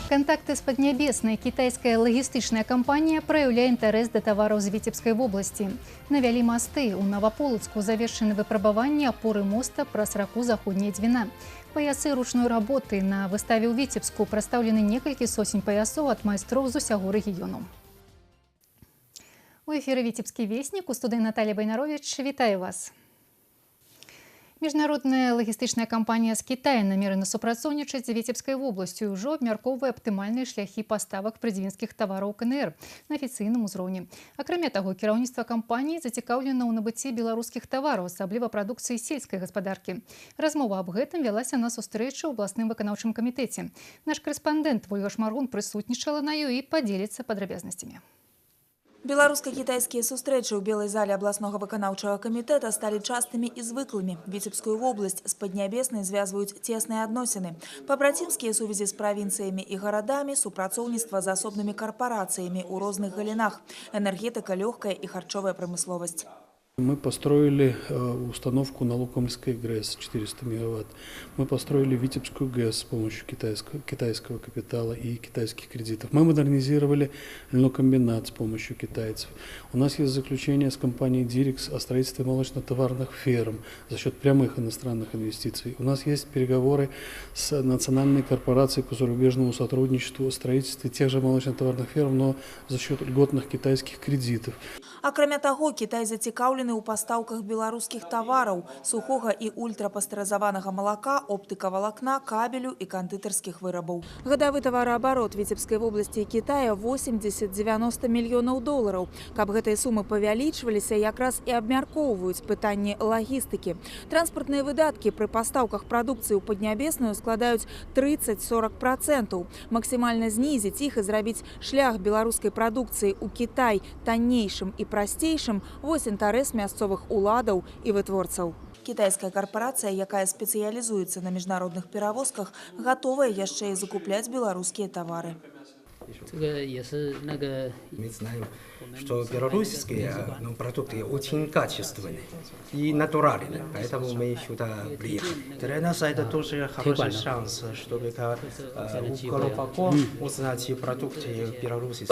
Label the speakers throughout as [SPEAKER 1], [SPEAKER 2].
[SPEAKER 1] Кантакты з Паднябеснай. Кітайская лагістычная кампанія праяўляе інтарэс да тавараў з Віцебскай вобласці. Навялі масты. У Наваполацку завершаны выпрабаванні апоры моста праз раку Заходняя Дзвіна. Паясы ручной работы. На выставе ў Віцебску прадстаўлены некалькі сотень паясоў ад майстроў з усяго рэгіёну. У эфіры «Віцебскі веснік», у студыі Наталля Байнаровіч. Вітаю вас. Міжнародная лагістычная кампанія з Китая намерена супрацоўнічаць з Віцебскай вобласцю і ўжо абмяркоўвае аптымальныя шляхі паставак прыдзвінскіх тавараў КНР на афіцыйным узроўні. Акрамя таго, кіраўніцтва кампаніі зацікаўлена ў набыцці беларускіх тавараў, асабліва прадукцыі сельскай гаспадаркі. Размова аб гэтым вялася на сустрэчы ў абласным выканаўчым камітэце. Наш карэспандэнт Вольга Шмаргун прысутнічала на ёй і падзеліцца падрабязнасцямі.
[SPEAKER 2] Беларуска-кітайскія сустрэчы ў белай зале абласнога выканаўчага камітэта сталі частымі і звыклымі. Віцебскую вобласць з Паднябеснай звязваюць цесныя адносіны. Пабрацімскія сувязі з правінцыямі і гарадамі, супрацоўніцтва з асобнымі карпарацыямі ў розных галінах, энергетыка, лёгкая і харчовая прамысловасць.
[SPEAKER 3] Мы построили установку на Лукомльской ГРЭС 400 мегаватт. Мы построили Витебскую ГЭС с помощью китайского капитала и китайских кредитов. Мы модернизировали льнокомбинат с помощью китайцев. У нас есть заключение с компанией Дирекс о строительстве молочно-товарных ферм за счет прямых иностранных инвестиций. У нас есть переговоры с Национальной корпорацией по зарубежному сотрудничеству о строительстве тех же молочно-товарных ферм, но за счет льготных китайских кредитов.
[SPEAKER 2] Акрамя таго, Кітай зацікаўлены ў пастаўках беларускіх тавараў, сухога і ультрапастэрызаванага малака, оптыкавалакна, кабелю і кандытарскіх вырабаў. Гадавы тавараабарот Віцебскай вобласці і Кітая 80-90 мільёнаў долараў. Каб гэтыя сумы павялічваліся, якраз і абмяркоўваюць пытанні лагістыкі. Транспартныя выдаткі пры пастаўках прадукцыі ў Паднябесную складаюць 30-40%. Максімальна знізіць іх і зрабіць шлях беларускай прадукцыі ў Кітай таннейшым і прасцейшым – вось інтарэс мясцовых уладаў і вытворцаў. Кітайская карпарацыя, якая спецыялізуецца на міжнародных перавозках, гатовая яшчэ і закупляць беларускія тавары.
[SPEAKER 4] Мы знаем, что белорусские, ну, продукты очень качественные и натуральные, поэтому мы сюда приехали. Для нас это тоже хороший шанс, чтобы глубоко узнать продукты белорусские,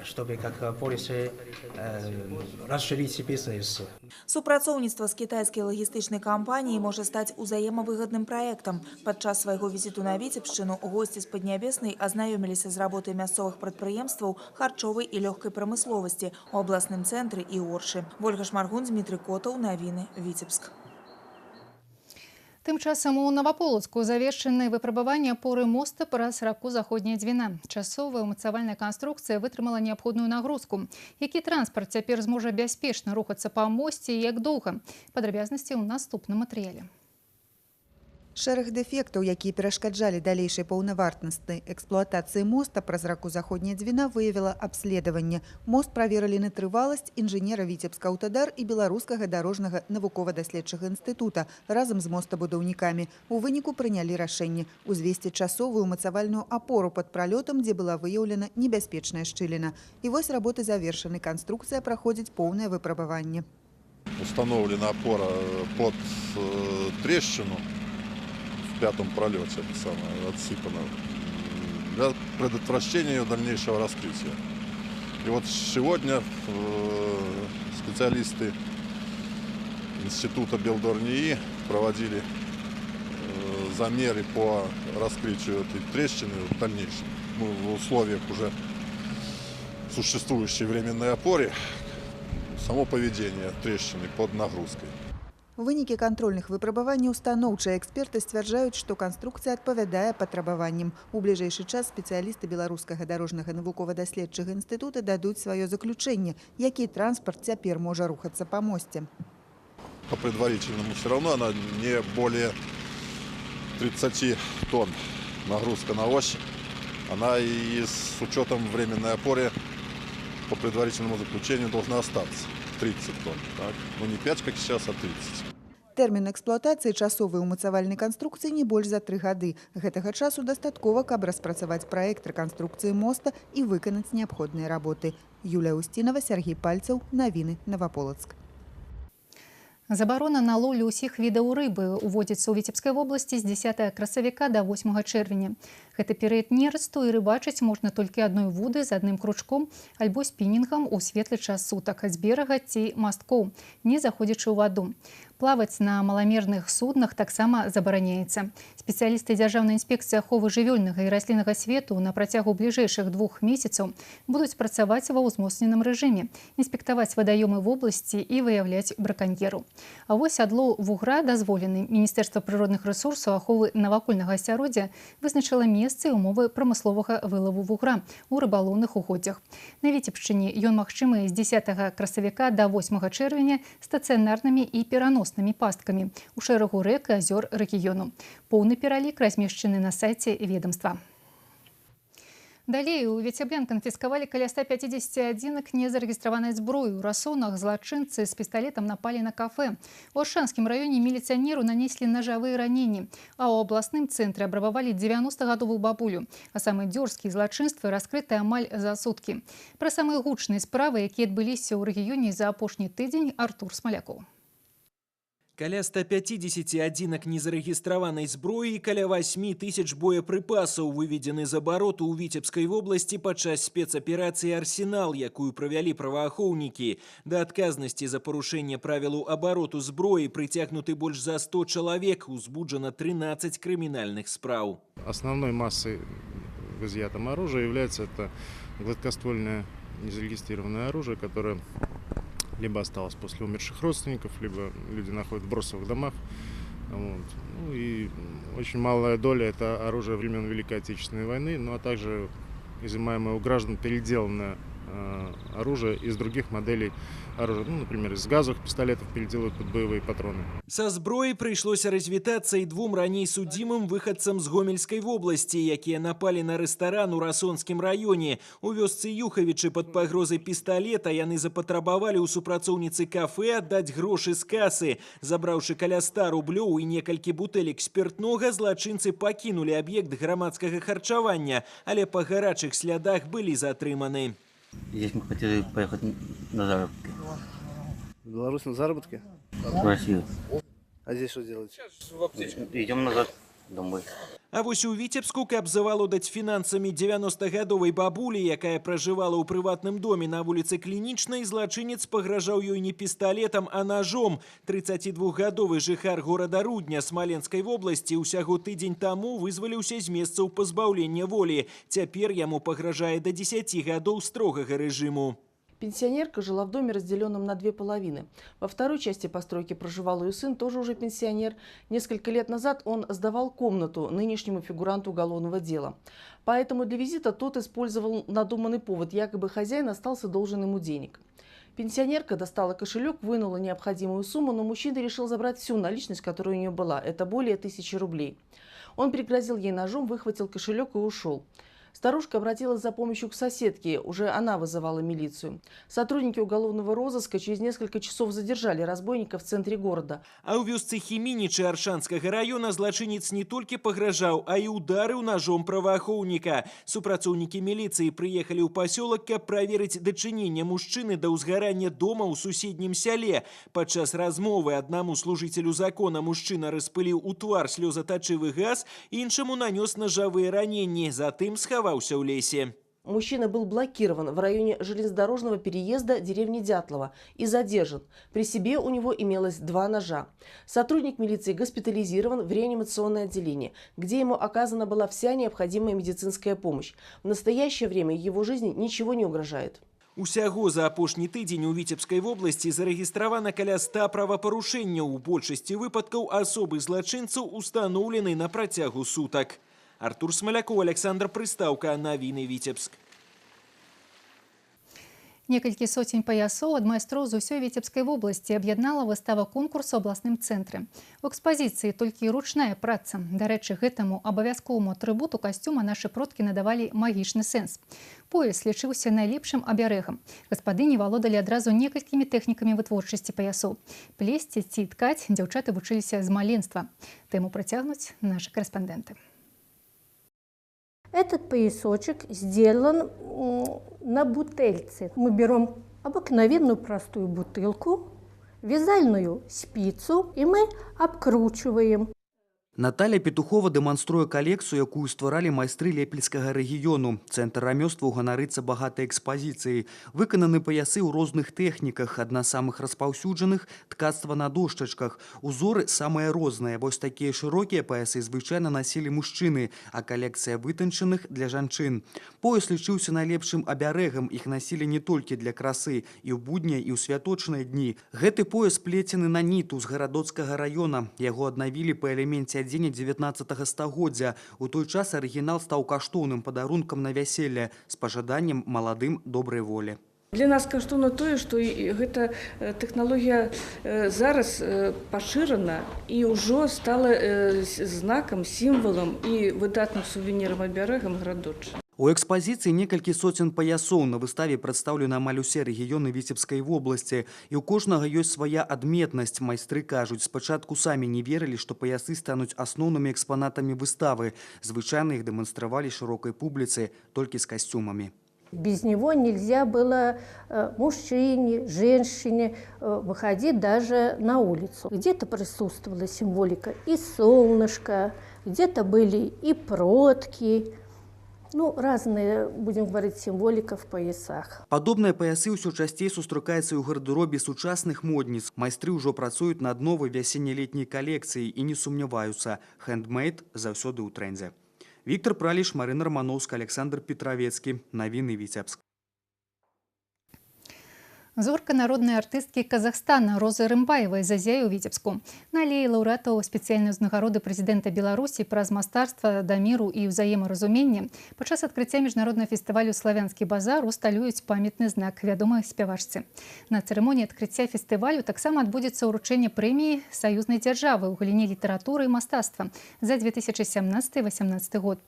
[SPEAKER 4] чтобы как больше расширить бизнес.
[SPEAKER 2] Супрацоўніцтва з кітайскай лагістычнай кампаніяй можа стаць узаемавыгадным праектам. Падчас свайго візіту на Віцебшчыну госці з Паднябеснай азнаёміліся з работай мясцовых прадпрыемстваў харчовай і лёгкай прамысловасці ў абласным цэнтры і Оршы. Вольга Шмаргун, Дмітрый Котаў, навіны, Віцебск.
[SPEAKER 1] Тым часам у Наваполацку завершаны выпрабаванне апоры моста праз раку Заходняя Дзвіна. Часовая ўмацавальная канструкцыя вытрымала неабходную нагрузку. Які транспарт цяпер зможа бяспечна рухацца па мосце і як доўга? Падрабязнасці ў наступным матэрыяле.
[SPEAKER 5] Шэраг дэфектаў, якія перашкаджалі далейшай паўнавартаснай эксплуатацыі моста праз раку Заходняя Дзвіна, выявіла абследаванне. Мост праверылі на трываласць інжынера Віцебск-Аўтадар і Беларускага дарожнага навукова-даследчага інстытута разам з мостабудаўнікамі. У выніку прынялі рашэнне узвесці часовую умацавальную апору пад пралётам, дзе была выяўлена небяспечная шчыліна. І вось работы завершаны, канструкцыя праходзіць поўнае выпрабаванне.
[SPEAKER 6] Установлена опора под трещину в пятом пролете, это самое, отсыпано, для предотвращения ее дальнейшего раскрытия. И вот сегодня специалисты института Белдорнии проводили замеры по раскрытию этой трещины в дальнейшем. Ну, в условиях уже существующей временной опоре, само поведение трещины под нагрузкой.
[SPEAKER 5] Вынікі кантрольных выпрабаванняў станоўчыя. Эксперты сцвярджаюць, што канструкцыя адпавядае патрабаванням. У бліжэйшы час спецыялісты Беларускага дарожнага навукова-даследчага інстытута дадуць сваё заключэнне, які транспарт цяпер можа рухацца па мосце.
[SPEAKER 6] По предварительному все равно она не более 30 тонн нагрузка на ось. Она и с учетом временной опоры по предварительному заключению должна остаться 30 тонн. Так? Ну, не 5, как сейчас, а 30.
[SPEAKER 5] Тэрмін эксплуатацыі часовай умацавальнай канструкцыі не больш за 3 гады. Гэтага часу дастаткова, каб распрацаваць праект рэканструкцыі моста і выканаць неабходныя работы. Юлія Усцінава, Сяргей Пальцаў, навіны, Наваполацк.
[SPEAKER 1] Забарона на лоўлю ўсіх відаў рыбы уводзіцца ў Віцебскай вобласці з 10 красавіка да 8 чэрвеня. Гэты перыяд нерасту, і рыбачыць можна толькі адной вуды з адным кручком альбо спінінгам у светлы час сутак з берага ці масткоў, не заходзячы ў ваду. Плаваць на маламерных суднах таксама забараняецца. Спецыялісты Дзяржаўнай інспекцыі аховы жывёльнага і расліннага свету на працягу бліжэйшых 2 месяцаў будуць працаваць ва ўзмоцненым рэжыме, інспектаваць вадаёмы вобласці і выяўляць браканьераў. А вось адлоў вугра дазволены. Міністэрства прыродных рэсурсаў, аховы навакольнага асяроддзя вызначыла месцы і умовы прамысловага вылаву вугра ў рыбалоўных угоддзях. На Віцебшчыне ён магчымы з 10 красавіка да 8 чэрвеня стацыянарнымі і пераноснымі пасткамі у шэрагу рэк і азёр рэгіёну. Поўны пералік размешчаны на сайце ведомства. Далей: у віцеблян канфіскавалі каля 150 адзінак незарэгістраванай зброі. У Расонах злачынцы з пісталетам напалі на кафе. У Аршанскім раёне міліцыянеру нанеслі нажавыя раненні, а ў абласным цэнтры абрабавалі 90-гадовую бабулю. А самыя дзёрзкія злачынствы раскрыты амаль за суткі. Пра самыя гучныя справы, якія адбыліся ў рэгіёне за апошні тыдзень, Артур Смалякоў.
[SPEAKER 7] Каля 150 адзінак незарэгістраванай зброі і каля 8 тысяч боепрыпасаў выведзены з абароту ў Віцебскай вобласці падчас спецаперацыі «Арсенал», якую правялі праваахоўнікі. Да адказнасці за парушэнне правілаў абароту зброі прыцягнуты больш за 100 чалавек, узбуджана 13 крымінальных спраў.
[SPEAKER 8] Основной массой в изъятом оружии является это гладкоствольное незарегистрированное оружие, которое либо осталось после умерших родственников, либо люди находят в бросовых домах. Вот. Ну и очень малая доля – это оружие времен Великой Отечественной войны, ну а также изымаемое у граждан переделанное оружие из других моделей оружия. Ну, например, из газовых пистолетов переделывают под боевые патроны.
[SPEAKER 7] Са зброяй прыйшлося развітацца і двум раней судзімым выхадцам з Гомельскай вобласці, якія напалі на рэстаран у Расонскім раёне. У вёсцы Юхавічы пад пагрозай пісталета яны запатрабавалі ў супрацоўніцы кафе аддаць грошы з касы. Забраўшы каля 100 рублёў і некалькі бутэлек спіртнога, злачынцы пакінулі аб'ект грамадскага харчавання, але па гарачых слядах былі затрыманы.
[SPEAKER 9] Здесь мы хотели поехать на заработки.
[SPEAKER 10] В Беларусь на заработки?
[SPEAKER 9] В Россию.
[SPEAKER 10] А здесь что делать?
[SPEAKER 9] Идем назад домой.
[SPEAKER 7] А вось у Віцебску, каб завалодаць фінансамі 90-гадовай бабулі, якая пражывала ў прыватным доме на вуліцы Клінічнай, злачынец пагражаў ёй не пісталетам, а ножом. 32-гадовы жыхар горада Рудня Смаленскай вобласці ўсяго тыдзень таму вызваліўся з месцаў пазбаўлення волі. Цяпер яму пагражае да 10 гадоў строгага рэжыму.
[SPEAKER 11] Пенсионерка жила в доме, разделенном на две половины. Во второй части постройки проживал ее сын, тоже уже пенсионер. Несколько лет назад он сдавал комнату нынешнему фигуранту уголовного дела. Поэтому для визита тот использовал надуманный повод, якобы хозяин остался должен ему денег. Пенсионерка достала кошелек, вынула необходимую сумму, но мужчина решил забрать всю наличность, которая у нее была. Это более 1000 рублей. Он пригрозил ей ножом, выхватил кошелек и ушел. Старушка обратилась за помощью к соседке, уже она вызывала милицию. Сотрудники уголовного розыска через несколько часов задержали разбойника в центре города.
[SPEAKER 7] А ў вёсцы Хімінічы Аршанскага раёна злачынец не толькі пагражаў, а і ударыў ножом праваахоўніка. Супрацоўнікі міліцыі прыехалі ў пасёлак, каб праверыць дачыненне мужчыны да ўзгарання дома ў суседнім сяле. Падчас размовы аднаму служыцелю закона мужчына распыліў у твар слёзатачывы газ, іншаму нанёс нажавыя раненні, затым схаваўся ў лесе.
[SPEAKER 11] Мужчина был блокирован в районе железнодорожного переезда деревни Дятлова и задержан. При себе у него имелось два ножа. Сотрудник милиции госпитализирован в реанимационное отделение, где ему оказана была вся необходимая медицинская помощь. В настоящее время его жизни ничего не угрожает.
[SPEAKER 7] Усяго за апошні тыдзень у Віцебскай вобласці зарэгістравана каля 100 правапарушэнняў. У большасці выпадкаў асобы злачынцаў устаноўлены на працягу сутак. Артур Смалякоў, Аляксандр Прыстаўка, навіны, Віцебск.
[SPEAKER 1] Некалькі соцень паясоў ад майстроў з усёй Віцебскай вобласці аб'яднала выстава конкурсу ў абласным цэнтры. У экспазіцыі толькі ручная праца. Дарэчы, гэтаму абавязковаму атрыбуту касцюма нашы продкі надавалі магічны сэнс. Пояс лічыўся найлепшым абярэгам. Гаспадыні валодалі адразу некалькімі тэхнікамі вытворчасці паясоў. Плесці ці ткаць дзяўчаты вучыліся з маленства. Тэму працягнуць нашы карэспандэнты.
[SPEAKER 12] Этот поясочек сделан на бутыльце. Мы берем обыкновенную простую бутылку вязальную спицу, и мы обкручиваем.
[SPEAKER 13] Наталля Петухова дэманструе калекцыю, якую стваралі майстры Лепельскага рэгіёну. Цэнтр рамёстваў ганарыцца багатай экспазіцыяй. Выкананы паясы ў розных тэхніках. Адна з самых распаўсюджаных – ткацтва на дошчачках. Узоры самыя розныя. Вось такія шырокія паясы звычайна насілі мужчыны, а калекцыя вытанчаных для жанчын. Пояс лічыўся найлепшым абярэгам. Іх насілі не толькі для красы, і ў буднія, і ў святочныя дні. Гэты пояс плецены на ніту з Гарадоцкага раёна. Яго аднавілі па элеменце адзення 19 стагоддзя. У той час арыгінал стаў каштоўным падарункам на вяселле з пажаданнем маладым добрай волі.
[SPEAKER 14] Для нас каштоўна тое, што гэта тэхналогія зараз пашырана і ўжо стала знакам, сімвалам і выдатным сувенірам абярэгам Гарадоччыны.
[SPEAKER 13] У экспазіцыі некалькі соцень паясоў. На выставе прадстаўлены амаль усе рэгіёны Віцебскай вобласці. І ў кожнага ёсць свая адметнасць. Майстры кажуць, спачатку самі не верылі, што паясы стануць асноўнымі экспанатамі выставы. Звычайна іх дэманстравалі шырокай публіцы, толькі з касцюмамі.
[SPEAKER 12] Без него нельзя было мужчине, женщине выходить даже на улицу. Где-то присутствовала символика и солнышко, где-то были и продки. Ну, разные, будем говорить, символика в поясах.
[SPEAKER 13] Падобныя паясы ўсё часцей сустракаюцца і ў гардеробе сучасных модніц. Майстры ўжо працуюць над новай вясенне-летняй калекцыяй і не сумняваюцца – хэндмейд заўсёды ў трэндзе. Віктар Праліш, Марына Раманоўская, Аляксандр Петравецкі. Навіны Віцебск.
[SPEAKER 1] Зорка народнай артысткі Казахстана Розы Рымбаевай зазяе ў Віцебску. На алеі лаўрэатаў спецыяльнай узнагароды прэзідэнта Беларусі праз мастарства да міру і ўзаемаразумення падчас адкрыцця міжнароднага фестывалю «Славянскі базар» усталююць памятны знак вядомай спявачцы. На цырымоніі адкрыцця фестывалю таксама адбудзецца ўручэнне прэміі саюзнай дзяржавы ў галіне літаратуры і мастацтва за 2017-2018 год.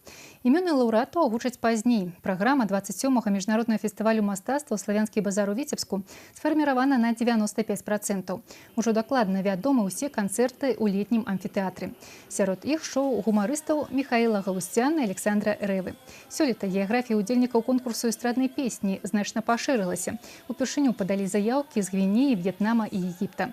[SPEAKER 1] Імёны лаўрэатаў агучаць пазней. Праграма 27-го міжнароднага фестывалю мастацтва «Славянскі базар» у Віцебску сфарміравана на 95%. Ужо дакладна вядомы ўсе канцэрты ў летнім амфітэатры. Сярод іх шоу гумарыстаў Михаила Галустяна і Александра Рэвы. Сёлета геаграфія ўдзельнікаў конкурсу эстраднай песні значна пашырылася. Упершыню падалі заяўкі з Гвінеі, В'етнама і Егіпта.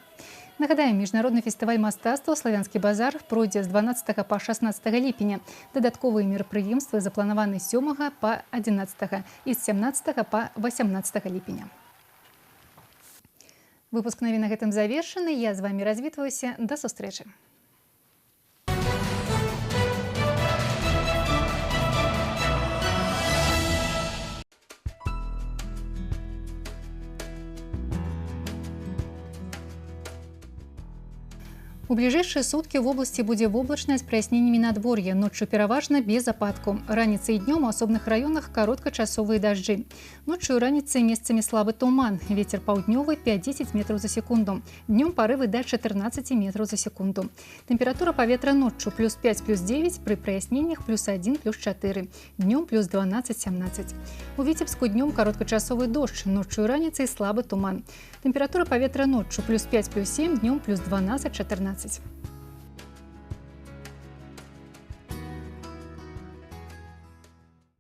[SPEAKER 1] Нагадаем, міжнародны фестываль мастацтва «Славянскі базар» пройдзе з 12 па 16 ліпеня. Дадатковыя мерапрыемствы запланаваны з 7 па 11 і з 17 па 18 ліпеня. Выпуск навін на гэтым завершаны. Я з вами развітваюся. Да сустрэчы. У бліжэйшыя суткі ў вобласці будзе воблачнае з праясненнямі надвор'е. Ноччу пераважна без ападкаў. Раніцай і днём у асобных раёнах кароткачасовыя дажджы. Ноччу і раніцай месцамі слабы туман. Вецер паўднёвы 5-10 метраў за секунду. Днём парывы да 14 метраў за секунду. Тэмпература паветра ноччу плюс 5, плюс 9, пры праясненнях плюс 1, плюс 4. Днём плюс 12-17. У Віцебску днём кароткачасовы дождж. Ноччу і раніцай слабы туман. Тэмпература паветра ноччу плюс 5, плюс 7, днём плюс 12-14.